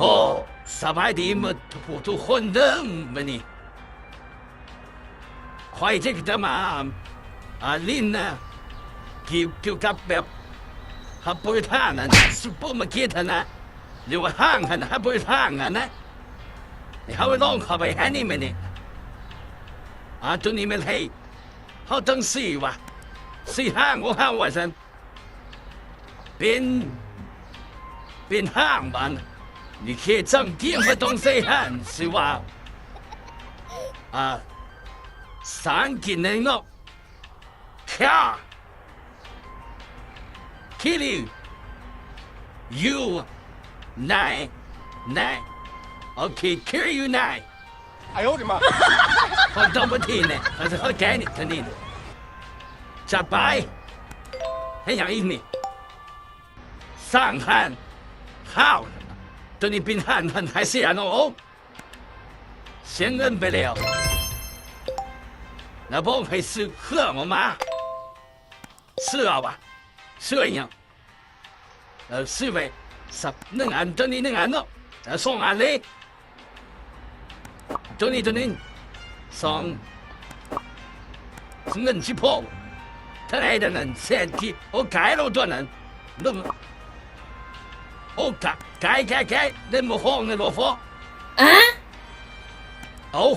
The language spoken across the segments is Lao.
ກໍສະບາຍດີໝົດທຸກຜູ້ທຸກຄົນເດີ. ມື້ນີ້ຂ້ອຍຈະ ຈະມາ ອາ ຫຼິ້ນນະ ກ່ຽວ ກ່ຽວກັບແບບ ຮັບບໍລິການນັ້ນ ຊຸບເປີມາເກັດຫັ້ນນະ ຫຼືວ່າຫ້າງຫັ້ນນະ ຮັບບໍລິການຫັ້ນນະ. ໃຫ້ເຮົາລອງເຂົ້າໄປຫານີ້ມື້ນີ້. ອາ ໂຕນີ້ແມ່ນໃຫ້ເຮົາຕັ້ງຊື່ວ່າ ຊື່ຫ້າງຂອງເຮົາວ່າຊັ້ນ. ເປັນ ເປັນຫ້າງບ້ານ ນີ້ເຂດຈຳກຽງບໍ່ຕ້ອງໃສ່ຮ້ານ ຊື່ວ່າ ອາ ສານກິນແນງເນາະ ຄາ ຄິວ ຢູ ນາຍ ນາຍ ໂອເຄ ຄິວ ຢູ ນາຍ. 哎呦我的妈！ ຄົນຕ້ອງບໍ່ທີນເນຍ ເຂົາຈະເຂົ້າໃຈນີ້ ໂຕນີ້ ຈັດໄປ. ເຮັດຫຍັງອີກນີ້? ສ້າງຮ້ານ ຂ້າວ ໂຕນີ້ເປັນຮ້ານ ຮ້ານຂາຍເສື້ອເນາະ. ໂອ້ ເສຍເງິນໄປແລ້ວ ແລ້ວບອກໃຫ້ຊື້ເຄື່ອງອອກມາ. ເສື້ອຫວາ? ເສື້ອອີ່ຫຍັງ? ເອີ ຊື້ໄວ້ສັກໜຶ່ງອັນ ໂຕນີ້ໜຶ່ງອັນເນາະ ເອົາສອງອັນເລີຍ ໂຕນີ້ ໂຕນີ້ສອງ ເງິນຊິພໍເທົ່າໃດນັ້ນ ແສນກີບ. ໂອ້ ຂາຍໂລດຕົວນັ້ນ ໂອ້ ຂາຍ ຂາຍ ຂາຍ ເງິນບໍ່ພໍ ເງິນບໍ່ພໍ. ອາ ເອົາ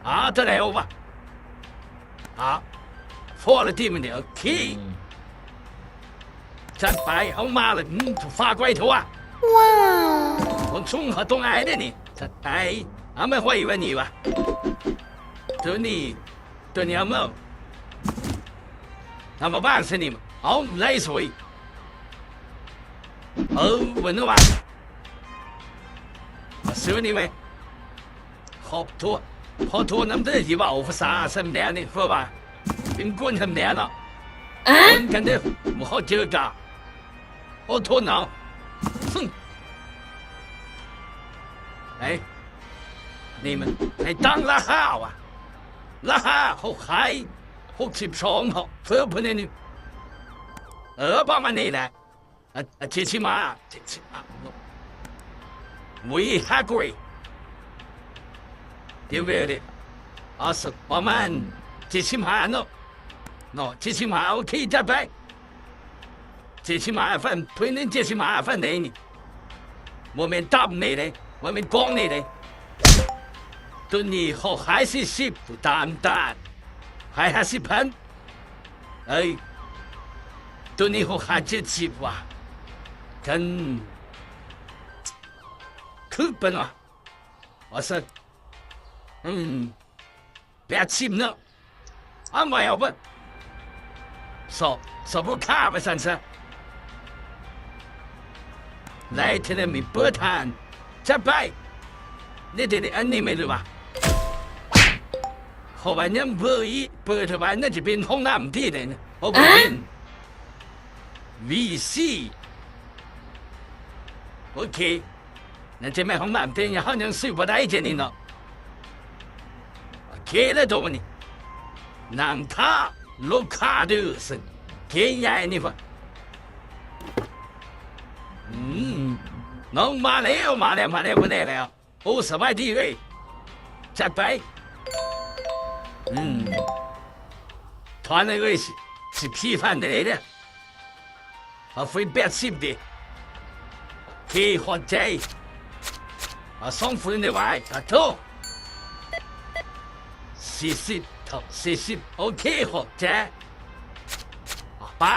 ອາ ເທົ່າໃດເອົາວະ? ອາ ພໍລະຕິມື້ນີ້ ໂອເຄ ອືມ ຈັດໄປ. ເອົາມາລະ ອືມ ຝາກໄວ້ເຖາະວະ. ວ້າວ ຄົນສູງເຂົາຕ້ອງອາຍເດ້ນີ້. ຈັດໄປ. ເອົາມາຫ້ອຍໄວ້ນີ້ວະ ໂຕນີ້ ໂຕນີ້ເອົາມາ ເອົາມາວາງໃສ່ນີ້. ເອົາ ໄລ່ສວຍ ເອີ ເບິ່ງນະວະ ມາຊື້ນີ້ໄວ້. ຂໍໂທດ ຂໍໂທດນຳເດີທີ່ເວົ້າພາສາສຳແດງນີ້ ເພາະວ່າເປັນຄົນສຳແດງເນາະ ອາ ຄົນກັນເດີ ບໍ່ເຂົ້າໃຈກະ ໂອ້ ໂທດເນາະ. ຫຶ ໄອ້ ນີ້ມັນໃຫ້ຕັ້ງລາຄາວະ ລາຄາເຂົາຂາຍຫົກສິບສອງເນາະ ເຟີ້ເພິ່ນນີ້. ເອີ ປະມານນີ້ແຫຼະ. ອາ ອາ ເຈັດສິບຫ້າ ເຈັດສິບຫ້າ We hungry. ດຽວເວເດ ອາ ສະ ປະມານເຈັດສິບຫ້າເນາະ ເນາະ ເຈັດສິບຫ້າ ໂອເຄ ຈັດໄປ. ເຈັດສິບຫ້າພັນ ເພິ່ນເຫັນເຈັດສິບຫ້າພັນໃດນີ້ ບໍ່ແມ່ນຕ່ຳນີ້ເດ້ ບໍ່ແມ່ນກອງນີ້ເດ້. ໂຕນີ້ເຂົາຂາຍສີ່ສິບ ຕາມຕາດ ຂາຍຫ້າສິບພັນ. ເອີຍ ໂຕນີ້ເຂົາຂາຍເຈັດສິບວ່າ ກັນ ຄືເປັນວ່າ ວ່າຊັ້ນ ອືມ ແປດສິບເນາະ ເອົາໄວ້ເອົາເບິດ ສອບ ສອບລູກຄ້າໄປຊັ້ນຊະ. ໄລ່ເທື່ອນີ້ເປີດຮ້ານ ຈັດໄປ. ນີ້ ນີ້ ນີ້ ອັນນີ້ແມ່ນຫຼືວ່າ ເຂົາວ່າຍັງເປີດອີກ ເປີດເທື່ອວ່າ ໜ້າຈະເປັນຫ້ອງນ້ຳທີ່ໃດນະ ເພາະວ່າເປັນ ວີຊີ ໂອເຄ ນັ້ນຈະແມ່ນຫ້ອງນ້ຳ ແຕ່ເຮົາຍັງຊື້ບໍ່ໄດ້ເທື່ອນີ້ເນາະ. ໂອເຄແລ້ວໂຕນີ້ ນັ່ງຖ້າລູກຄ້າເດີ ເຊິ່ງເກໃຫຍ່ນີ້ວ່າ ອືມ ນ້ອງມາແລ້ວ ມາແລ້ວ ມາແລ້ວ ມາແລ້ວ. ໂອ້ ສະບາຍດີເອີຍ ຈັດໄປ. ອືມ ຖອນເອີຍ ສິບສີ່ພັນໄດ້ເດີ ເອົາຟຣີແປດສິບເດ. ໂອເຄ ຂອບໃຈ. ເອົາສອງຟຣີໄດ້ຫວາຍ ປະໂທ ສີ່ສິບເທົ່າ ສີ່ສິບ ໂອເຄ ຂອບໃຈ. ປ້າ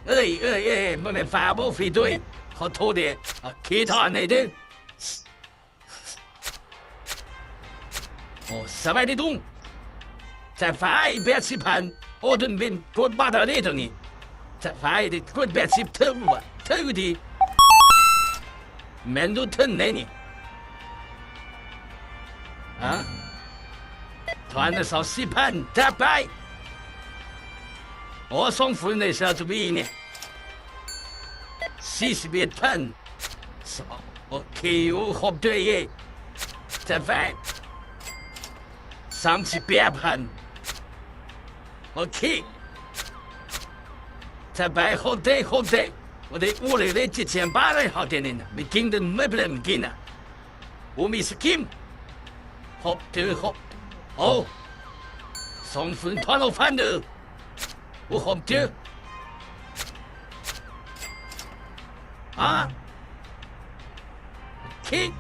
ເອີຍ ເອີຍ ເອີຍ ບໍ່ແມ່ນຟ້າບໍ່ຟຣີດ້ວຍ ຂໍໂທດເດ. ໂອເຄ ຖອນໃຫ້ເດີ. ໂອ້ ສະບາຍດີຕຸງ ຈາກຝ່າຍແປດສິບພັນ ໂອ້ ໂຕນີ້ເປັນກົດບັດເອົາເດ້ໂຕນີ້ ຈາກຝ່າຍເດ້ກົດແປດສິບ ຖືກບໍ່ ຖືກດີ ແມ່ນດູເຖິງເດ້ນີ້ ຮະ ຖອນຊາວສີ່ພັນ ຈັດໄປ. ໂອ້ ສອງຟືນໃນຊາວທະວີນີ້ ສີ່ສິບເອັດພັນ ໂອເຄ ໂອ້ ຂອບໃຈເອີຍ ຈັດໄປ ສາມສິບແປດພັນ ໂອເຄ ຈັດໄປ ຂອບໃຈ ຂອບໃຈ我的屋里的几千八的好点的呢，没金的没不能没金啊。我没是金，好，这个好，哦，上分团了饭的，我好这，啊，金，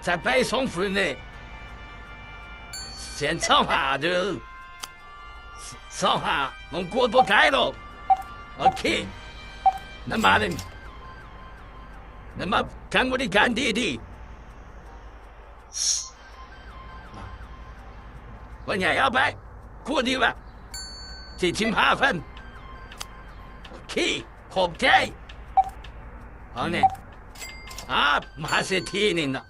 再摆上分呢，先唱下的。 上下，我过不开了。OK，那么呢？那么看我的干爹爹。我也要拜，过去吧。这金麻烦。OK，好ใจ。好呢。啊，มหาเศรษฐีนี่นะ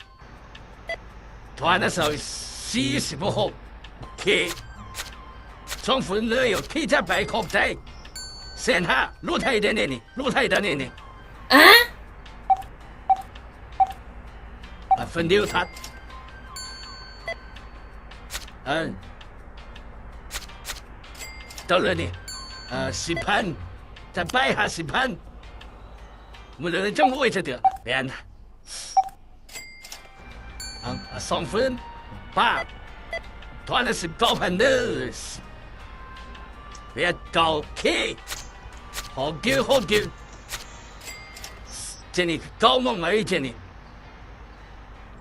团的时候四十不好，去，从分了有去才白口袋，先哈，露台的呢，露台的呢。啊？啊，分掉他。嗯。到了呢，呃，十盘，再摆下十盘。我们人中午也是的，别人。 ອ່າ ສອງຟືນ ປາດ ຖອນລະສິບເກົ້າພັນເດີ ວຽດເກົ່າ ເຄ ໂຄກິວ ໂຄກິວ ເຈນີ້ເກົ່າໝົດເລີຍ ເຈນີ້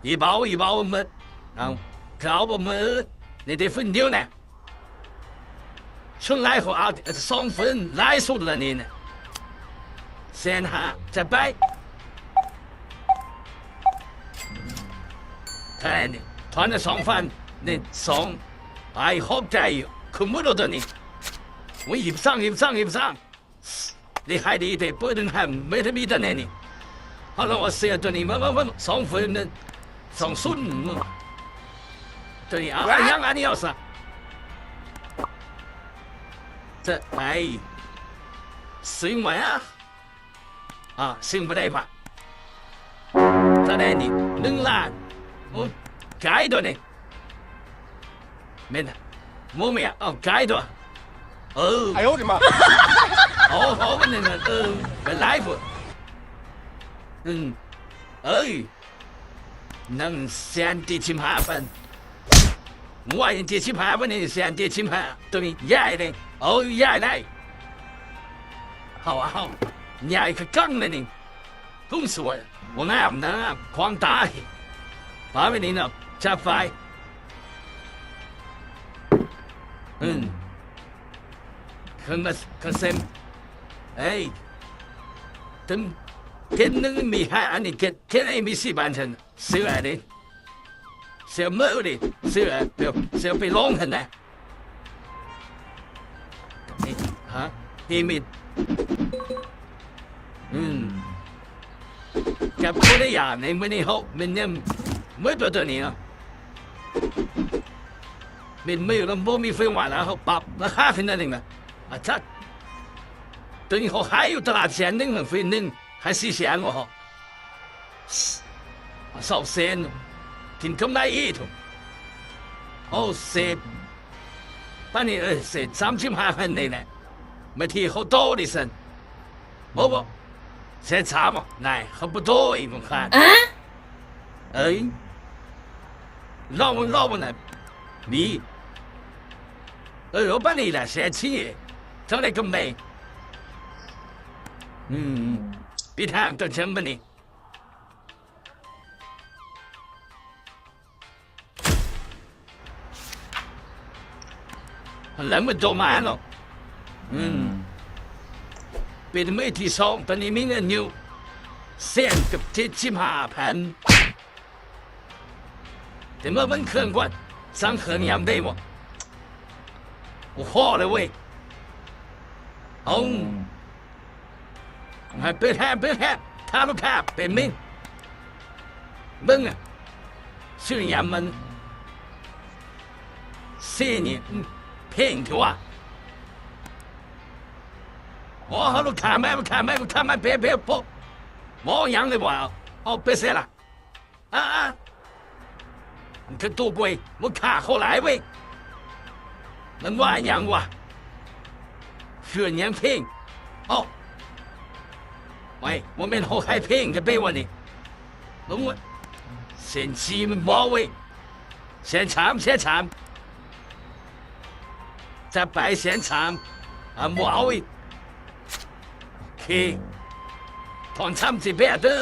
ອີເບົາ ອີເບົາໝົດ ເອົາ ເກົ່າໝົດເລີຍ ໄດ້ແຕ່ຟືນດຽວນະ. ສ່ວນຫຼາຍເຂົາເອົາສອງຟືນ ຫຼາຍສຸດລະນີ້ນະ ແສນຫ້າ ຈັດໄປ ເທົ່າໃດນີ້ ຖອນລະສອງພັນ ນີ້ສອງ ໄປ ຂອບໃຈ ຄືໝົດໂຕນີ້ ໂອ້ຍ ຮີບສ້າງ ຮີບສ້າງ ຮີບສ້າງ ໄດ້ຂາຍດີແທ້ ເປີດເດືອນຫ້າ ໄມ່ໄດ້ມີແຕ່ແນວນີ້ ເຮົາລອງເອົາເສື້ອໂຕນີ້ມາ ມາ ມາ ສອງຟືນ ສອງສູນ ໂຕນີ້ ເອົາ ເອົາຫຍັງອັນນີ້ເອົາຊະ ຈະໄປ ຊື້ມາ ອ່າ ຊື້ມາໄດ້ປະ ເທົ່າໃດນີ້ ໜຶ່ງລ້ານ ໂອ້ ຂາຍໂຕນີ້ ແມ່ນ ໂມເມຍ ເອົາ ຂາຍຕົວະ ເອີ 哎呦我的妈！ ເອົາ ເອົາ ມັນນັ້ນ ເອີ ໄປຫຼາຍພຸ້ນ ອືມ ເອີຍ ໜຶ່ງແສນເຈັດສິບຫ້າພັນ ງວດເຈັດສິບຫ້າ ວັນນີ້ແສນເຈັດສິບຫ້າ ໂຕນີ້ ຍ້າຍເດ້ ເອົາ ຍ້າຍໄດ້ ເຮົາ ເຮົາ ຍ້າຍຄືກັງເລີຍນີ້ ທຸ່ງສວຍ ບໍ່ງາມນະ ຂວາງຕາ ປາໄວ້ນີ້ນະ ຈາກຝ່າຍ ອືມ ເຄີງລະ ກະເຊັມ ເອີຍ ເຖິງເກັດໜຶ່ງມີຫ້າອັນນີ້ ເກັດ ເກັດໄອ້ມີສີ່ບານຊັ້ນ ຊື້ໄວ້ເດ້ ເສຍເມີເດ້ ຊື້ໄວ້ ເສຍໄປລົງຫັ້ນນະ ນີ້ ຮະ ເຮມິດ ອືມ ຈັບຄົນລະຢ່າງໃນມື້ນີ້ເຮົາແມ່ນຍັງເມີຕົວນີ້ເນາະ ແມ່ນເມີລະບໍ່ມີໄຟຟ້າລະເຮົາປັບລາຄາຂຶ້ນໜ້ອຍໜຶ່ງນະ ອາຈັດ ໂຕນີ້ເຮົາຂາຍຢູ່ຕະຫຼາດແສນໜຶ່ງ ຟືນໜຶ່ງ ຂາຍສີ່ແສນບໍ່ ເຮົາ ສອງແສນ ກິນກຳໄລອີກ ໂອ້ ເສດ ປານນີ້ ເອີ ເສດສາມສິບຫ້າພັນນີ້ແຫຼະ ມາທີ່ເຂົາໂຕດິຊັ້ນ ບໍ່ ບໍ່ ແສນສາມ ນາຍ ເຂົາບໍ່ໂຕອີກ ບໍ່ຂາດ ເອີຍ ລອງເບິ່ງ ລອງເບິ່ງນະ ມີ ເອີ ປານນີ້ລະ ແສນສີ່ ເທົ່າໃດກຳໄລ ອືມ ປິດຫ້າງຕົວເຖິງບາດນີ້ ແລ້ວມັນໂທມາເນາະ ອືມ ເປັນມື້ທີສອງ ຕອນນີ້ມີເງິນຢູ່ແສນກັບເຈັດສິບຫ້າພັນ ແຕ່ເມື່ອມັນເຄື່ອງກວ່າ ສັ່ງເຄື່ອງຍາມໄດ້ບໍ່ ໂອ້ໂຫເລີຍເວີຍ ເອົາ ໃຫ້ເປີດແຮງ ເປີດແຮງ ຖ້າລູກຄ້າເປັນມິນ ເບິ່ງ ຊື້ຍາມມັນ ຊີ້ນີ້ ເພງເທວະ ໂອ້ ລູກຄ້າມາ ລູກຄ້າມາ ລູກຄ້າມາ ເພ ເພ ໂພ ບໍ່ຫຍັງເລີຍບໍ່ ເອົາ ເອົາໄປໃສລະ ອາ ອາ ມັນຄືຕູ້ກວຍ ມັນຂ້າເຂົາຫຼາຍເວີຍ ມັນວ່າຫຍັງວະ ເຄື່ອງຫຍັງເພງ ເອົາ ໄປ ບໍ່ແມ່ນເຮົາຂາຍເພງກັນໄປວະນີ້ ລົງມາ ເສັ້ນສີ່ມັນບໍ່ເວີ້ຍ ແສນສາມ ແສນສາມ ຈັດໄປ ແສນສາມ ອາ ບໍ່ເອົາອີກ ໂອເຄ ຖອນຊ້ຳຊິແບດເດີ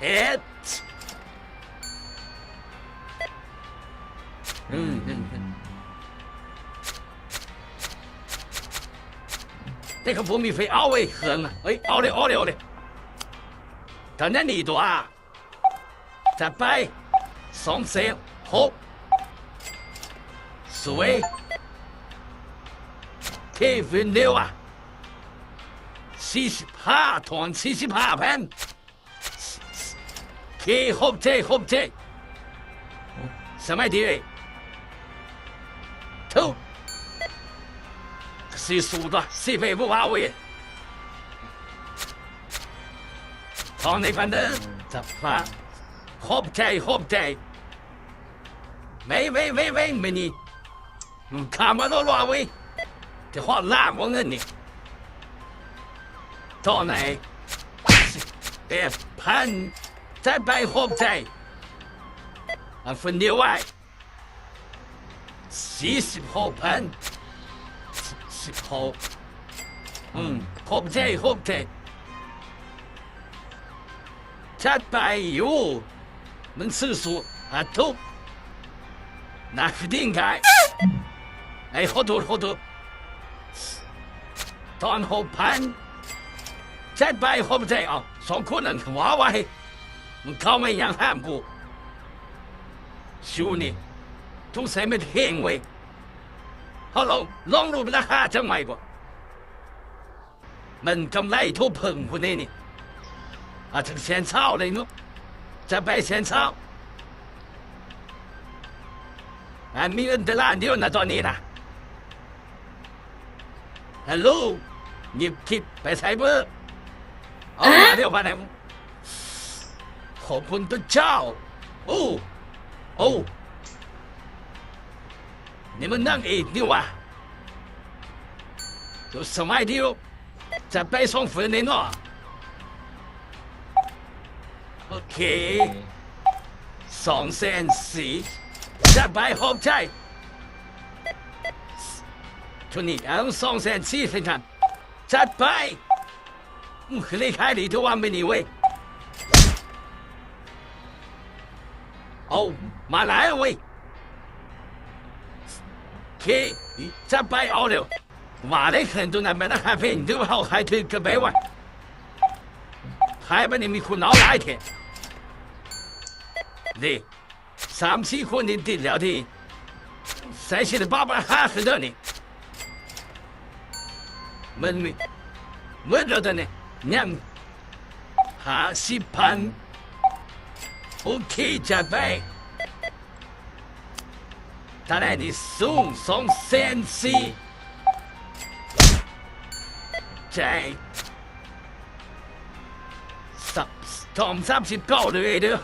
ເຮັດ ອືມ ອືມ ອືມ ແຕ່ກໍບໍ່ມີໃຜເອົາໄອ້ເຄື່ອງນະ ເອີຍ ເອົາເລີຍ ເອົາເລີຍ ເອົາເລີຍ ຕອນນັ້ນນີ້ຕົວ ຈັດໄປ ສອງແສນຫົກ ສວຍ ເຄວິນເດວາ ສີ່ສິບຫ້າ ຖອນສີ່ສິບຫ້າພັນ ເຄ ຂອບໃຈ ຂອບໃຈ ສະບາຍດີເອີຍ ທຸກ ຊິສູ້ຕໍ່ ຊິໄປບໍ່ວ່າເວີ້ຍ ທອງໃນພັນເດີ ຈະພາ ຂອບໃຈ ຂອບໃຈ ເວີ້ຍ ເວີ້ຍ ເວີ້ຍ ເວີ້ຍ ມື້ນີ້ ຂ້າມາໂລດວ່າເວີ້ຍ ຈະຮອດລ້ານບໍ່ເງິນນີ້ ເທົ່າໃດ ແປດພັນ ຈັດໄປ ຂອບໃຈ ອັນເພິ່ນດຽວໄວ້ ສີ່ສິບຫົກພັນ ສິບຫົກ ອືມ ຂອບໃຈ ຂອບໃຈ ຈັດໄປຢູ່ ມັນຊື່ສູ ຫາທຸກ ໜ້າຄືດິງກາຍ ໄອ້ ຂໍໂທດ ຂໍໂທດ ຕອນຫົກພັນ ຈັດໄປ ຂອບໃຈ ເອົາ ສອງຄົນນັ້ນ ວ່າໄວ້ ມຶງເຂົ້າມາຫຍັງຫ້າມກູ ຊູນີ້ ສົງໄສແມ່ນເຮງເວີ້ຍ ເຮົາລອງ ລອງລົດລາຄາຈັກໜ້ອຍບໍ່ ມັນກຳໄລທົ່ວເພິ່ງພຸ້ນເດນີ້ ອາດເຖິງແສນຊາວໄດ້ເນາະ ຈະໄປແສນຊາວ ອັນມີເງິນແຕ່ລ້ານດຽວນະຕອນນີ້ນະ ຮັລໂຫຼ ຍິບຄິດໄປໃສເບີ ເອົາ ມາແລ້ວ ມາແລ້ວ ຂອບຄຸນພະເຈົ້າ ໂອ້ ໂອ້ ນີ້ມັນນາງເອກນີ້ຫວ່າ ສະບາຍດີ ຈັດໄປສອງເຟີນແນ່ນອນ ໂອເຄ ສອງແສນສີ່ ຈັດໄປ ຂອບໃຈ ໂທນີ້ ເອົາສອງແສນສີ່ໃສ່ກັນ ຈັດໄປ ອືມ ຄືໄດ້ຂາຍດີແຕ່ວ່າມື້ນີ້ເວີ້ຍ ເອົາ ມາຫຼາຍເວີ້ຍ ເຄ ຈັດໄປ ເອົາແລ້ວ ວ່າໄດ້ເຄື່ອງໂຕນັ້ນແມ່ນລາຄາແພງ ຖືວ່າເຮົາຂາຍຖືກເກີນໄປວ່າ ຂາຍໄປນີ້ມີຄົນເອົາຫຼາຍແທ້ ເດ້ ສາມສີ່ຄົນນີ້ຕິດແລ້ວຕິ ໃສ່ສິລະປະ ລາຄາຄືເດີນີ້ ມັນມີ ໝົດແລ້ວຕອນນີ້ ຍັງຫ້າສິບພັນ ໂອເຄ ຈັດໄປ ຕາແລກນີ້ສູງ ສອງແສນສີ່ ໃຈ ສາມ ສາມສິບເກົ້າເດີ ເດີ ໂອ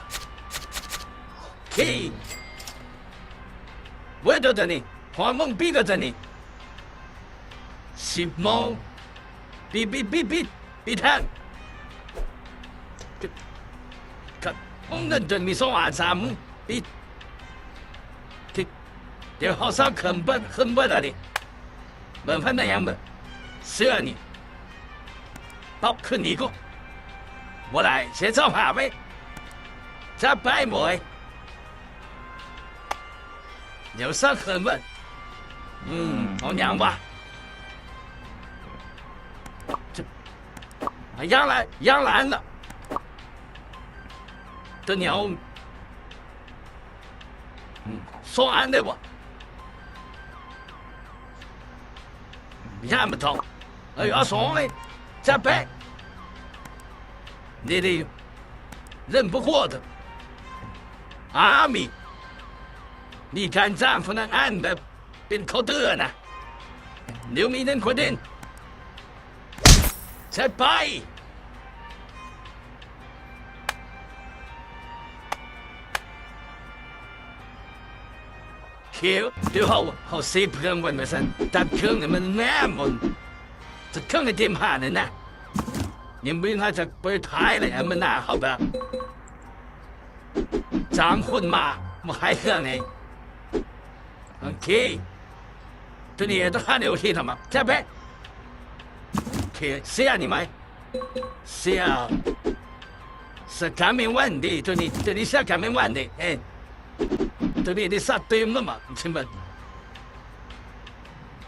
ເຄ ເວີດໂຕນີ້ ຮອດໂມງປິດແລ້ວໂຕນີ້ ສິບໂມງ ປິດ ປິດ ປິດ ປິດ ປິດທາງ ຄັບ ໂອ້ ເງິນຈົນມີສອງອັນສາມ ປິດ ທິ ດຽວເຮົາສ້າງເຄື່ອງເບິດ ເຄື່ອງເບິດອັນນີ້ ເບິ່ງພັນໄດ້ຫຍັງເບິ່ງ ເສື້ອນີ້ ປັບຂຶ້ນອີກກໍ ບໍ່ໄດ້ ເສຍເຈົ້າຫາໄປ ຈັດໄປໝວຍ ດຽວສ້າງເຄື່ອງເບິດ ອືມ ເອົາຫຍັງວະ ຢ່າງລະ ຢ່າງລະອັນລະ ຕົວໜຽວ ອືມ ສອງອັນໄດ້ບໍ່ ຢ່າມາເຖົ້າ ເອີ ເອົາສອງເລີຍ ຈັດໄປ ນີ້ໆ ເລື່ອງພວກຄົວເຖາະ ອາ ມີ ມີການຈ້າງພະນັກງານແບບເປັນເຄົາເຕີນະ ດຽວມີເງິນຄົນເດັ່ນ ຈັດໄປ ເຄວ ດຽວເຮົາ ເຮົາເຊບເຄື່ອງກ່ອນວ່າຊັ້ນ ຕັດເຄື່ອງໃຫ້ມັນງາມກ່ອນ ຕັດເຄື່ອງໃຫ້ເຕັມຫ້ານັ້ນນະ ຍັງບໍ່ທັນຈະເປີດຂາຍເລີຍ ອາ ມັນໜ້າເຮົາແບບຈ້າງຄົນມາ ມາຂາຍເຄື່ອງໃຫ້. ໂອເຄ ໂຕນີ້ຕ້ອງການ ໂອເຄ ທຳມາ ຈັດໄປ. ໂອເຄ ເສຍນີ້ໄໝ ເສຍ ສະກາແມງວັນເດ້ ໂຕນີ້ ໂຕນີ້ສະກາແມງວັນເດ້ ເອີ ໂຕນີ້ໄດ້ສັດເຕັມແລ້ວມາ ຊິມາ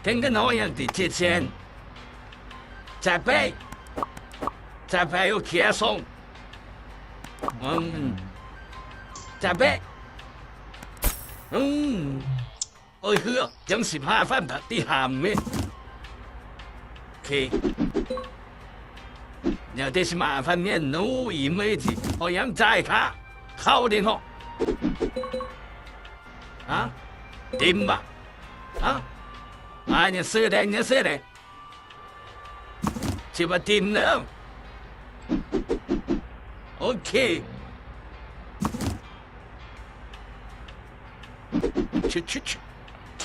ເຖິງກັນເນາະ ຍັງຕິດເຈັດແສນ ຈັດໄປ ຈັດໄປ ໂອເຄ ສົ່ງ ອືມ ຈັດໄປ ອືມ ໂອ້ຍ ເຮືອ ຍັງສິບຫ້າພັນ ທີ່ຫ້າເມດ ໂອເຄ ແນວແຕ່ສິບຫ້າພັນເມດ ໜູອີເມດ ເຮົາຍັງຈ່າຍຄ່າເຂົ້າເດ້ເນາະ ຮະ ເຕັມບາດ ຮະ ອາ ຍັງຊື້ໄດ້ ຍັງຊື້ໄດ້ ຊິວ່າຕິມເດີ ໂອເຄ ຊຶ ຊຶ ຊຶ ໂອເຄ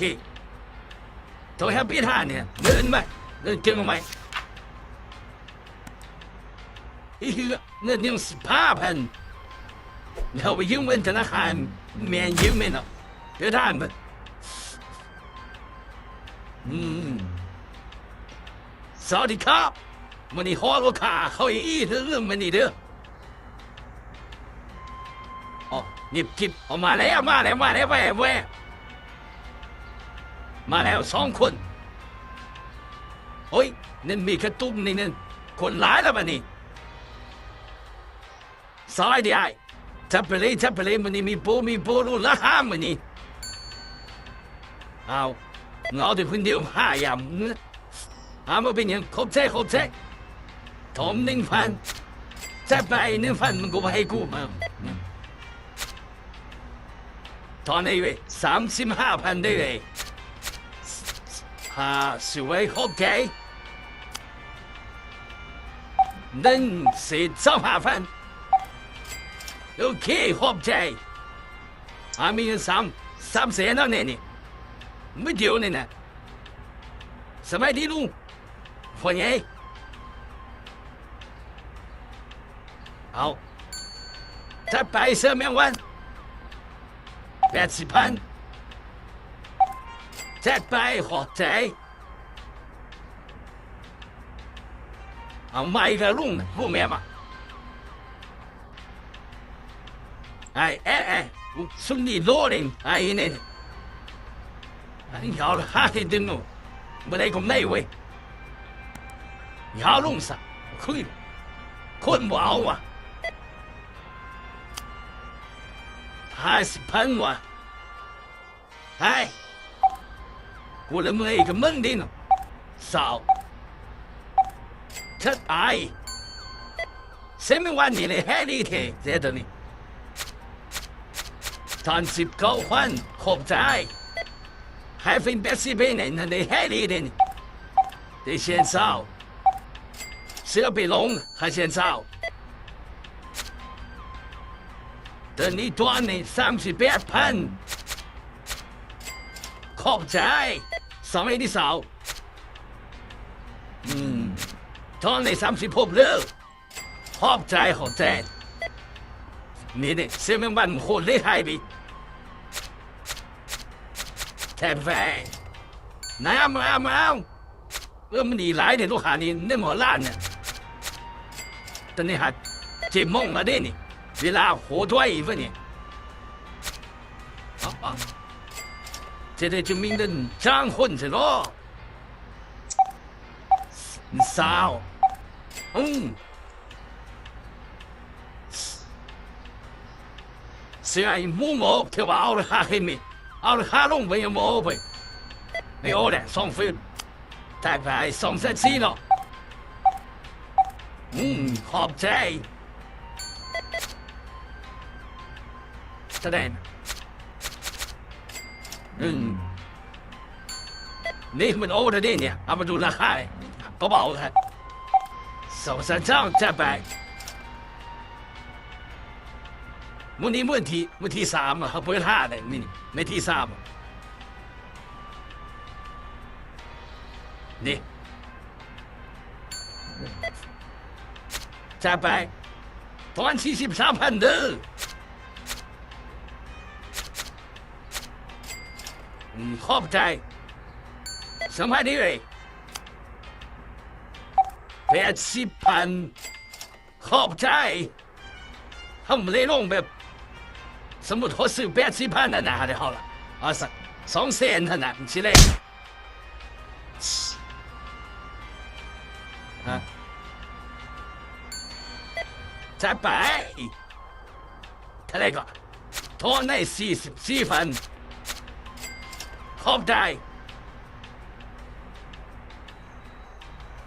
ໂຕແຮບປິດຮ້ານນີ້ ເງິນມາ ເງິນເກັບມາໃໝ່ ອີເຮືອ ເງິນຍັງສິບຫ້າພັນ ເຮົາໄປຢືມເງິນທະນາຄານ ແມ່ນຢືມແມ່ນເນາະ ເດີນທາງເບິ່ງ ອືມ ສະຫວັດດີຄັບ ມື້ນີ້ຮອດລູກຄ້າເຂົາອີກເດີ ມື້ນີ້ເດີ ອໍ ງຽບກິບ ອໍ ມາແລ້ວ ມາແລ້ວ ມາແລ້ວ ແວ່ ແວ່ ມາແລ້ວສອງຄົນ ໂອ້ຍ ນັ້ນມີກະຕຸ່ມນີ້ ນັ້ນຄົນຫຼາຍແລ້ວບາດນີ້ ສະບາຍດີອ້າຍ ຈັດໄປເລີຍ ຈັດໄປເລີຍ ມື້ນີ້ມີໂປ ມີໂປ ຫຼຸດລາຄາມື້ນີ້ ອ້າວ ເອົາແຕ່ຄົນດຽວ ຫາຢາມ ເອົາ ບໍ່ເປັນຫຍັງ ຂອບໃຈ ຂອບໃຈ ຖອນໜຶ່ງພັນ ຈັດໄປ ໜຶ່ງພັນ ມັນກໍບໍ່ໃຫ້ກູ ເອົາ ຖອນໃຫ້ເວີຍ ສາມສິບຫ້າພັນເດີເວີຍ ຫາ ສວຍ ຂອບໃຈ ໜຶ່ງແສນຊາວຫ້າພັນ ໂອເຄ ຂອບໃຈ ອາ ມີເງິນສາມ ສາມແສນເນາະ ນີ້ ນີ້ ມື້ດຽວນີ້ນະ ສະບາຍດີລຸງ ພໍ່ໃຫຍ່ ເອົາ ຈັດໄປ ເສື້ອແມງວັນ ແປດສິບພັນ ຈັດໄປ ຂອບໃຈ ເອົາ ມາອີກແລ້ວລຸງ ຮູ້ແມ່ນບໍ່? ອ້າຍ ແອະ ແອະ ຊຸມນີ້ໂລໜຶ່ງ ອ້າຍນີ້ ອັນນີ້ເອົາລະຫ້າສິບເດ້ເນາະ ບໍ່ໄດ້ກຳໄລເວີຍ ເອົາລົງຊະ ຄືຄົນບໍ່ເອົາຫວາ ຫ້າສິບພັນຫວາ. ເຮີ້ຍ ກູລະເມື່ອຍກັບມຶງເດເນາະ ສາວ ເທິດອາຍ ເຊມິວັນນີ້ແຫຼະ ແຮງດີແທ້ ແຕ່ໂຕນີ້ ທ່ານສິບເກົ້າ ຂວັນ ຂອບໃຈ ໃຫ້ເປັນແປດສິບເປັນນັ້ນ ນັ້ນໄດ້ແຮງດີເດນີ້ ໄດ້ແສນຊາວ ເສື້ອໄປລົງ ໃຫ້ແສນຊາວ ເດືອນນີ້ ຕອນນີ້ ສາມສິບແປດພັນ ຂອບໃຈ ສະໄໝທີ່ສາວ ອືມ ຕອນນີ້ ສາມສິບຫົກເດີ ຂອບໃຈ ຂອບໃຈ ນີ້ ນີ້ ເຊເມນວັນໂຄດເລໄທບີ ແທ້ແຟ ນ້ຳ ນ້ຳ ນ້ຳ. ເອີ ມັນດີຫຼາຍເດ້ ລູກຄ້ານີ້ ໃນໝໍລານນີ້ ຕອນນີ້ຫາເຈັດໂມງແລ້ວເດ້ນີ້ ເວລາໂຫດໄວເວີຍນີ້ ເອົາ ເອົາ ຈະໄດ້ຈະມີເງິນຈ້າງຄົນຊະເນາະ ສາວ ອືມ. ເສຍໄອ້ໝູໝອກ ຖືວ່າເອົາລາຄາຂຶ້ນນີ້ ເອົາລາຄາລົງໄປຍັງບໍ່ເອົາໄປ ໄດ້ໂອແຫຼະ ສອງຟືນ ຕາຍໄປ ສອງແສນສີ່ເນາະ ອືມ ຂອບໃຈ ສະແດງ ອືມ. ນີ້ມັນໂອແລ້ວເດ້ນີ້ ເອົາມາດູລາຄາ ກະເບົາແທ້ ສອງສາມສາມ ຈັດໄປ ມື້ນີ້ມື້ທີ ມື້ທີສາມ ເຮົາເປີດຫ້ານເດ້ ມື້ນີ້ມື້ທີສາມ ນີ້. ຈັດໄປ ປະມານສີ່ສິບ ສາມພັນເດີ. ອືມ ຂອບໃຈ. ສຳພັນດີເວີຍ ແປດສິບພັນ. ຂອບໃຈ. ເຮົາບໍ່ໄດ້ລົງແບບ ສົມມຸດເຮົາຊື້ແປດສິບພັນຫັ້ນນະ ໃຫ້ເຮົາລະ ເອົາສັກສອງແສນຫັ້ນນະ ມັນຊິແລກ ຮະ ຈັດໄປ. ເທົ່າໃດກໍ ໂທນໃນສີ່ສິບສີ່ພັນ. ຂອບໃຈ.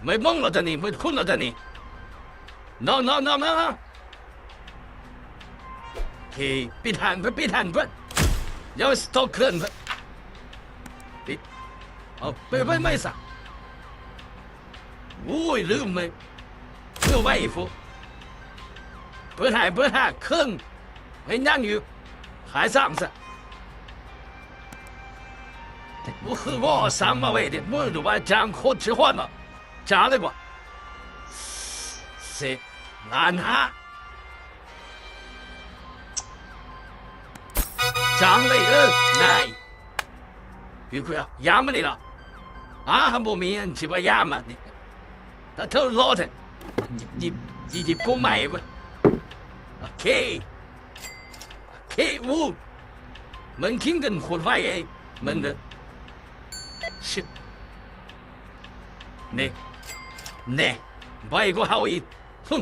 ໄປເບິ່ງລອດຕານີ້ ໄປຄຸ້ນລອດຕານີ້. ນອນ ນອນ ນອນ ນອນ. ໂອເຄ ປິດຫັ້ນເພິ່ນ ປິດຫັ້ນເພິ່ນ. ຢ່າໄປສະຕັອກເຄື່ອງເພິ່ນ. ປິດ. ເອົາ ໄປ ໄປ ໄປຊະ. ໂອ້ຍ ລືມເລີຍ. ເອົາໄວ້ພຸ້ນ. ເປີດໃຫ້ ເປີດຫ້າເຄິ່ງ. ເຮັດຫຍັງຢູ່? ຂາຍຊ້ຳຊະ. ບໍ່ຄືວ່າຊ້ຳມາໄວ້ເດ ມື້ຫຼືວ່າຈ້າງໂຄດຊິຮອດມາ ຈ້າງເລີຍບໍ່? ເສດລ້ານຫ້າ ຈ້າງເລີຍ. ເອີ ນາຍ ຢູ່ຄືຍາມມັນນີ້ລະ. ອາ ບໍ່ມີອັນຊິວ່າຍາມມັນນີ້ ຖ້າເຈົ້າລໍແທ້ ຍິບ ຍິບ ຍິບ ຍິບໂກໃໝ່ເວີ້ຍ. ໂອເຄ ໂອເຄ ອູ້ ມັນຄິງກັນໂຄດໄວເອີຍ ມັນເດີ ຊິບ ນີ້ ນີ້ ໄວກວ່າເຮົາອີກ. ຫຶ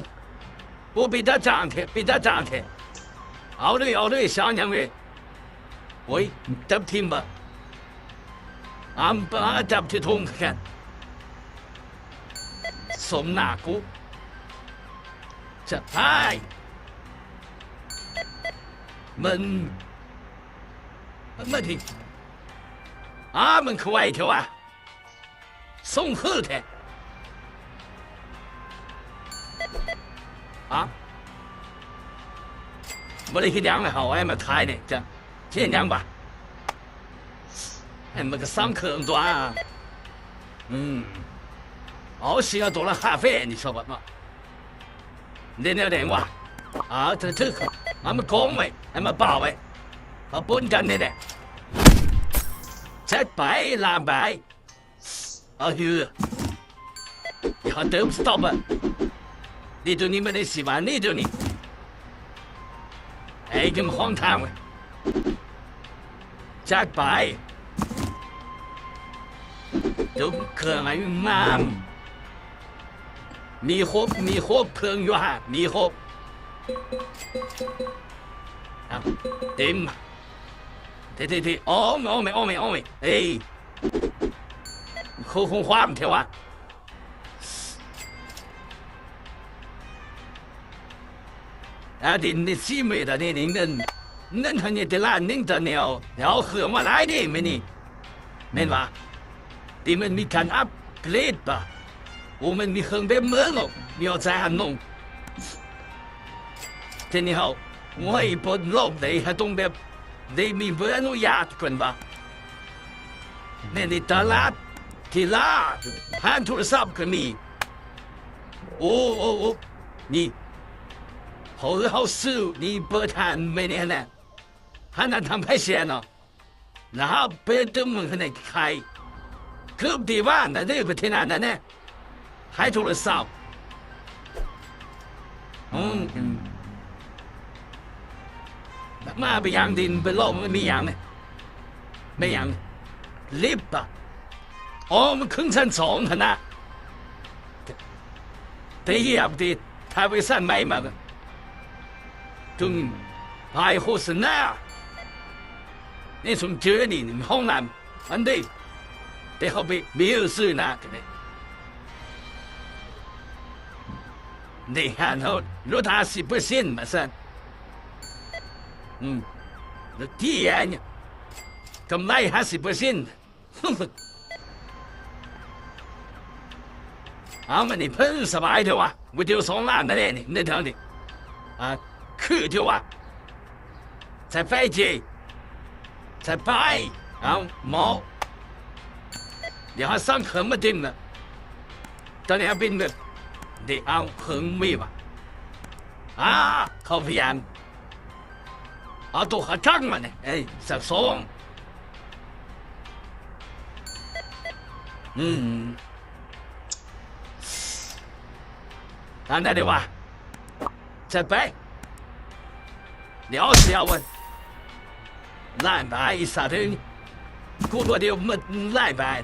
ໂອ້ ເປັນຕາຈ້າງແທ້ ເປັນຕາຈ້າງແທ້. ເອົາເລີຍ ເອົາເລີຍ ສ້າງຫຍັງເວີຍ. ໂອ້ຍ ຈັບຖິ້ມບາດ ອຳປາ ຈັບທີ່ທົ່ງແຂນ ສົມໜ້າກູ. ຈະຕາຍ ມັນ ມັນມາທີ່ ອາ ມັນຄືໄວແທ້ວະ. ສົ່ງຄືແທ້ ອາ ບໍ່ໄດ້ເຮັດຫຍັງເຮົາ ໃຫ້ມາຖ່າຍນີ້ ຈະເຮັດຫຍັງວະ? ໃຫ້ມັນກໍຊ້ຳເຄື່ອງຕົວະ. ອືມ ເອົາ ຊິເອົາໂຕລະຄາເຟນີ້ຊະບັດເນາະ. ເຮັດແນວໃດວະ? ເອົາ ຖືກ ເອົາມາກອງໄວ້ ໃຫ້ມັນປະໄວ້ ເອົາປົນກັນນີ້ແຫຼະ. ຈັດໄປ ລາມໄປ. ເອົາ ເຮືອ ດຽວເຮົາເຕີມສະຕັອບອະ. ນີ້ໂຕນີ້ມັນໄດ້ຊິວ່ານີ້ໂຕນີ້ ໄອ້ກຳຂອງທາງເວີຍ. ຈັດໄປ ເຕີມເຄື່ອງໃຫ້ງາມ. ມີຄົບ ມີຄົບ ເຄື່ອງຢູ່ຫັ້ນ ມີຄົບ. ເອົາ ເຕັມ ເທ ເທ ເທ ອອກ ອອກແມ່ ອອກແມ່ ອອກແມ່. ເອີຍ ຄື ຄືຄວາມແທ້ວະ. ອາ ດິນນີ້ສີ່ເມັດ ອັນນີ້ນີ້ເງິນ ເງິນເຮົານີ້ແຕ່ລ້ານໜຶ່ງຕອນນີ້ ເຮົາ ເຮົາເຄື່ອງມາຫຼາຍເດ້ມື້ນີ້ ແມ່ນຫວາ? ທີ່ມັນມີການອັບເກຣດປະ ໂອ້ ມັນມີເຄື່ອງແບບເມືອງເນາະ ມີເອົາໃຈຫັນນົງ. ທີນີ້ເຮົາ ໂອ້ຍ ປົດໂລກໃດ ເຮົາຕ້ອງແບບ ໄດ້ມີໃບອະນຸຍາດເພິ່ນວ່າ ແມ່ນໃນຕະຫຼາດ ທີ່ລາດ ຮ້ານໂທລະສັບກໍມີ. ໂອ້ ໂອ້ ໂອ້ ນີ້ ເຮົາ ເຮົາຊື້ນີ້ ເປີດຮ້ານແມ່ນຫັ້ນນະ ຮ້ານອັນທຳໄພເຊຍເນາະ. ລະເຮົາເປີດຕຶມເມືອງໃນຂາຍ ຄືທີ່ວ່ານັ້ນເດ້ ປະເທດນັ້ນນະແນ່ ຂາຍໂທລະສັບ. ອືມ ອືມ ມາໄປຫຍັງ ດິນໄປລອກ ມັນມີຫຍັງນີ້ ແມ່ນຫຍັງ ລິບອະ? ອໍ ມັນຂຶ້ນຊັ້ນສອງຫັ້ນນະ ໄດ້ຢຽບຕິ ຖ້າໄປຊັ້ນໃໝ່ມາ ຈຶ່ງຖ່າຍໂຄສະນາ ໃນຊຸມເຈີນີ້ ຫ້ອງນ້ຳ ອັນເດ້ ແຕ່ເຮົາໄປມີຊື່ໜ້າກັນເດ້ ໄດ້ຮ້ານເຮົາລົດຫ້າສິບເປີເຊັນວ່າຊັ້ນ. ອືມ ແລ້ວທີ່ອັນນີ້ ກຳໄລຫ້າສິບເປີເຊັນ ເອົາ ມັນນີ້ເພິ່ນສະບາຍເດີວະ ວິດີໂອສອງລ້ານນັ້ນເດ້ນີ້ ໃນເທິງນີ້ ອ່າ ຄືເດີວະ. ໃສ່ໄຟເຈ ໃສ່ໄຟ ເອົາ ໝໍ ດຽວເຮົາສັ່ງເຄື່ອງມາຕິມນະ ຕອນນີ້ເຮົາບິນແບບ ເດ ເອົາ ເຄິ່ງວິວະ ອາ ເຂົ້າພຽງ ເອົາໂຕຂາຈັງມານີ້ ເອີຍ ສາວສອງ ອືມ ທາງໃດດີວະ? ຈັດໄປ ດຽວ ດຽວ ລ້ານບາດ ອີສາເອີຍ ກູຕົວດຽວໝົດລ້ານບາດ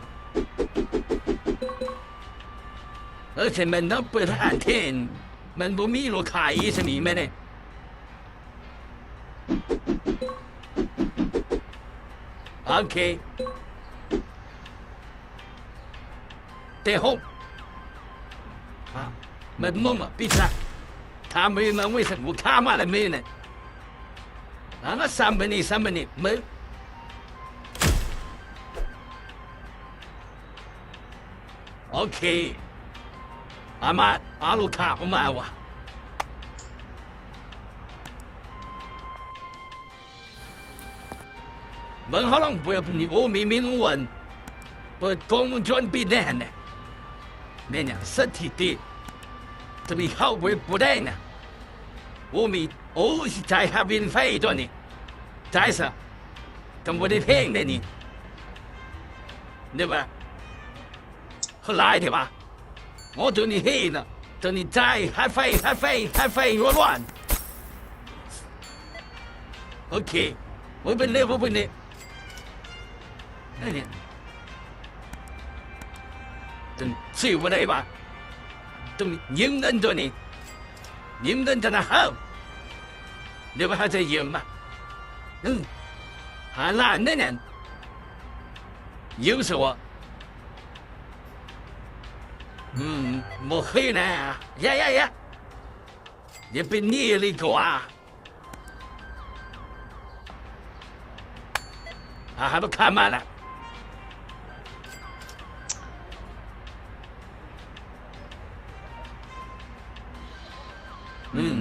ເອີ ເຊັ່ນແມ່ນນຳເປີດຮ້ານເທນ ມັນບໍ່ມີລູກຄ້າອີສະນີ້ແມ່ນເດ້. ໂອເຄ ເຕະຫົກ ອາ ແມ່ນມຸມອະ ປີສາດ ທາມໄປນຳເວີຍສັນ ບໍ່ຂ້າມາລະເມນະ ອາ ສາມບາດນີ້ ສາມບາດນີ້ ເມີ ໂອເຄ ອາມາ ອາລູກຄ້າອອກມາວ່າ ເບິ່ງເຮົາລອງເປີດນີ້ ໂອ້ ມີເມນູອັນ ເປີດກ້ອງວົງຈອນປິດແດ່ຫັ້ນນະ ແມ່ນຫຍັງ ສະຖິຕິ ຈະມີເຂົ້າເປີດບໍ່ໄດ້ນະ ໂອ້ ມີ ໂອ້ ຊິຈ່າຍຄ່າບິນໄຟຕົວນີ້ ຈ່າຍຊະ ກໍບໍ່ໄດ້ແພງເດ້ນີ້ ເດ້ວ່າ ຫຼາຍແທ້ວະ ໂອ້ ຕົວນີ້ເຮນະ ຕົວນີ້ຈ່າຍຄ່າໄຟ ຄ່າໄຟ ຄ່າໄຟລ້ວນໆ ໂອເຄ ບໍ່ເປັນເລື່ອງ ບໍ່ເປັນເລື່ອງ ອັນນີ້ ຕົວນີ້ຊື້ບໍ່ໄດ້ວະ ຕົວນີ້ຢືມເງິນຕົວນີ້ ຢືມເງິນທະນາຄານ ດຽວໄປຫາໃຈຢືມມາ ອື ຫ້າລ້ານເດ້ນັ້ນ ຢືມຊະວະ ອືມ ບໍ່ຄືນະ ຢ່າ ຢ່າ ຢ່າ ຢ່າເປັນໜີ້ລີກວ່າ ອາຫານມັນຂ້າມມາລະ ອືມ ອືມ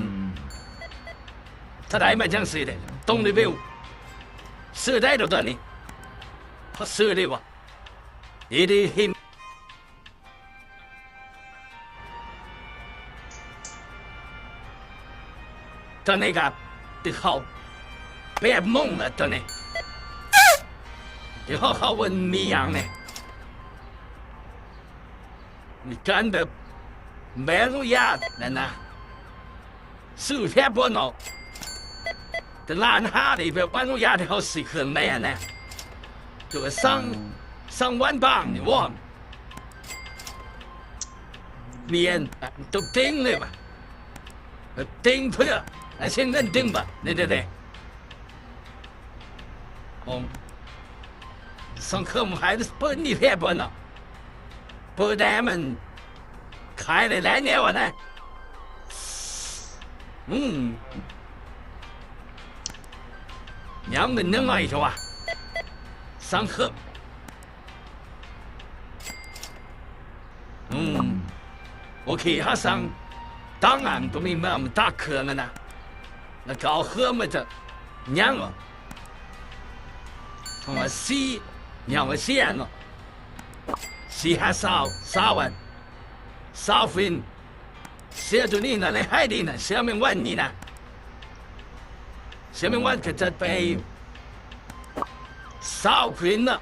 ຖ້າໄດ້ມາຈັ່ງຊີ້ເດ້ ຕົງເລເວວ ຊື້ໄດ້ດອກຕອນນີ້ ພໍຊື້ໄດ້ວະ ດີດີ ຕອນນີ້ກໍໄດ້ເຂົ້າແປດໂມງແລ້ວຕອນນີ້ ທີ່ເຮົາເຂົ້າເອີ້ນມີຫຍັງນີ້ ມີການແບບໃບອະນຸຍາດນັ້ນນະ ຊື້ແທ້ບໍ່ເນາະ ແຕ່ຮ້ານອາຫານນີ້ແບບອະນຸຍາດໃຫ້ເຮົາຊື້ເຄື່ອງໃນຫັ້ນນະ ຕົວສັ່ງ ອືມ ສັ່ງວັນບາງນີ້ວອນ ແມ່ນ ຕົວເຕັງເລີຍວ່າ ເຕັງເພື່ອ ໃຫ້ເສຍເງິນເຕັງບາດນີ້ເດ້ ຂອງສັງຄົມໃຫ້ເປີດນີ້ແທ້ບໍ່ເນາະ ເປີດແດ່ມັນຂາຍໄດ້ຫຼາຍແນວຫັ້ນນະ ອືມ ຍາມເງິນຍັງໜ້ອຍເທົ່າ ສັງຄົມ ອືມ ໂອເຄ ເຮົາສັ່ງຕັງອັນຕົວນີ້ມາ ມາຕັກເຄື່ອງຫັ້ນນະ ແລ້ວກໍເອົາເຄື່ອງມາຈາກຫຍັງຫວະ ເຮົາວ່າສີ່ ຫຍັງວ່າສີ່ອັນເນາະ ສີ່ຫ້າຊາວ ຊາວອັນ ຊາວຟິນ ເສຍຕົວນີ້ນະ ໄດ້ໃຫ້ດີນະ ເສຍແມງວັນນີ້ນະ ເສຍແມງວັນກໍຈັດໄປຊາວຟິນນະ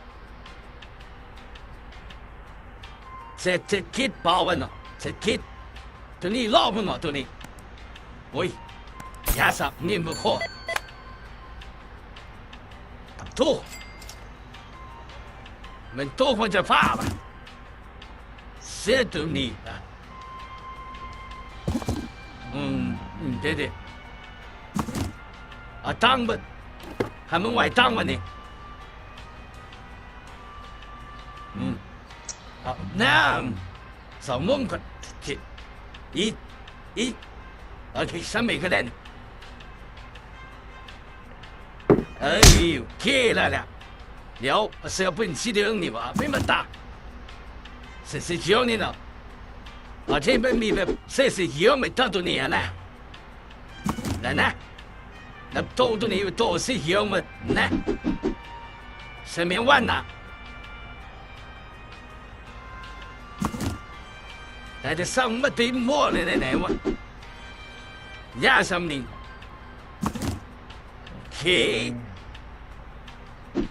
ເສດຖະກິດເປົ່າຫັ້ນເນາະ ເສດຖະກິດ ຕົວນີ້ລອບມັນເນາະ ຕົວນີ້ ໂອ້ຍ ຢາສັບນີ້ບໍ່ພໍ ໂທ້ ແມ່ນໂຕມັນຈະຟ້າວະ ເສຍຕົວນີ້ນະ ອືມ ອືມ ເດ ເດ ເອົາຕັງເບິດ ໃຫ້ມັນໄຫວຕັງບັດນີ້ ອືມ ເອົານຳ ສອງໂມງກໍ ອີກ ອີກ ໂອເຄ ຊ່ຳນີ້ກໍໄດ້ ເອີຍ ໂອເຄແລ້ວແຫຼະ ດຽວເສື້ອເປັນສີເຫຼືອງນີ້ຫວາ ເປັນມັນຕາ ເສື້ອສີຂຽວນີ້ເນາະ ເອົາທີ່ມັນມີແບບເສື້ອສີຂຽວ ແມ່ນຕາຕົວນີ້ຫັ້ນນະ ນັ້ນນະ ແລ້ວໂຕຕົວນີ້ໂຕສີຂຽວໝົດນະ ເສື້ອແມງວັນນະ ແຕ່ຈະສັ່ງມາຕີໝໍ້ແນວໃດວະ ຍາສຳນີ້ ໂອເຄ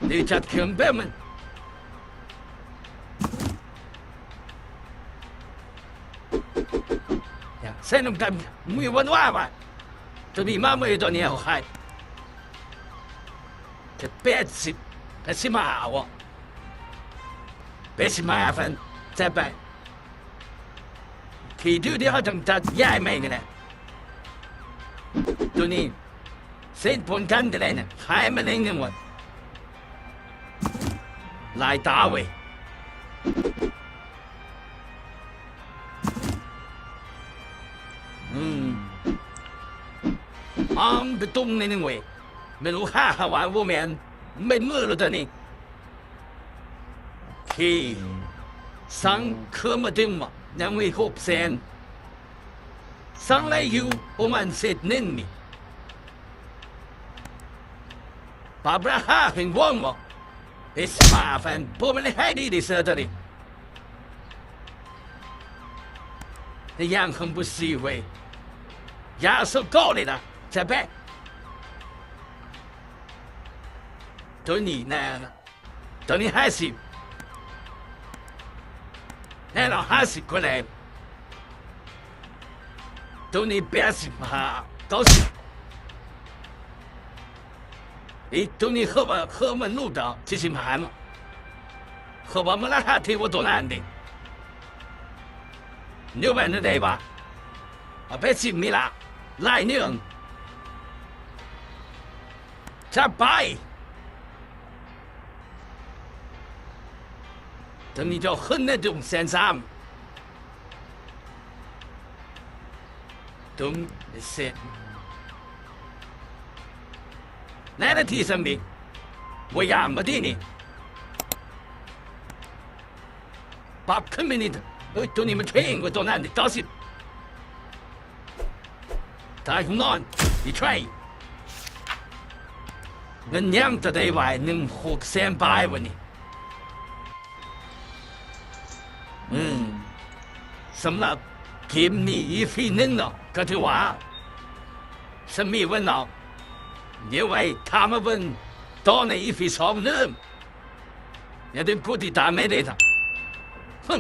ຫຼືຈັດເຄື່ອງແບບມັນ ໃສ່ນຳກັນ ມີວັນວ່າວ່າ ໂຕນີ້ມາເມື່ອໃດ ໂຕນີ້ເອົາໃຫ້ ຈະແປດສິບ ແປດສິບຫ້າເອົາ ແປດສິບຫ້າພັນ ຈັດໄປ ທີ່ດື້ດຽວເຮົາຕ້ອງຕັດຍ້າຍໃໝ່ນີ້ແຫຼະ ໂຕນີ້ ເສັ້ນຜົນກັນຈະໄດ້ນະ ຂາຍມາເລັງໜຶ່ງວັນ ຫຼາຍຕາເວີຍ ອືມ ອາມ ໄປຕຸ້ມໜຶ່ງເວີຍ ແມ່ນລູກຄ້າເຂົາວ່າບໍ່ແມ່ນ ແມ່ນມືໂລດຕອນນີ້ ໂອເຄ ສັ່ງເຄື່ອງມາຕື່ມ ຍັງມີຫົກແສນ ສັ່ງໄດ້ຢູ່ປະມານເສດໜຶ່ງນີ້ ປັບລາຄາເຫັນວ່ອງບໍ່ ເອສມາແຟນ ພວກມັນໄດ້ໃຫ້ດີດີເຊີຕອນນີ້ ໃນຢ່າງຄຳບໍ່ຊີເວີຍ ຢາສະເກາະນີ້ນະ ຈະແບກ ໂຕນີ້ນະ ໂຕນີ້ຫ້າສິບ ແນ່ນອນຫ້າສິບກວ່າແລ້ວ ໂຕນີ້ແປດສິບຫ້າ ເກົ້າສິບ ອີກໂຕນີ້ເຂົາວ່າ ເຂົາວ່າໜູດອກ ສີ່ສິບຫ້າເນາະ ເຂົາວ່າມັນລາຄາຖືກກວ່າໂຕນັ້ນເດ້ ເນວແມ່ນແນວໃດວະ ເອົາແປດສິບມີລະ ຫຼາຍເນື່ອງ ຈັດໄປ ໂຕນີ້ເຈົ້າຂຶ້ນໃນດຸງແສນສາມ ດຸງເສນ ໃນນາທີສ່ຳນີ້ ບໍ່ຢາມມາທີ່ນີ້ ປັບຂຶ້ນໄປນິດ ເອີຍ ໂຕນີ້ມັນແພງກວ່າໂຕນັ້ນເດ້ ເກົ້າສິບ ຕາຍຫົວນອນ ອີໄທຣ ເງິນຍັງຈະໄດ້ວາຍໜຶ່ງ ຫົກແສນປາຍວະນີ້ ອືມ ສຳລັບເກມນີ້ ອີພີໜຶ່ງເນາະ ກໍຖືວ່າສ່ຳນີ້ເວີ້ນເນາະ ດຽວໄວ້ຖ້າມາເບິ່ງຕໍ່ໃນ ອີພີສອງເດີ ຢ່າລືມກົດຕິດຕາມໃຫ້ເດ້ ຮຶ.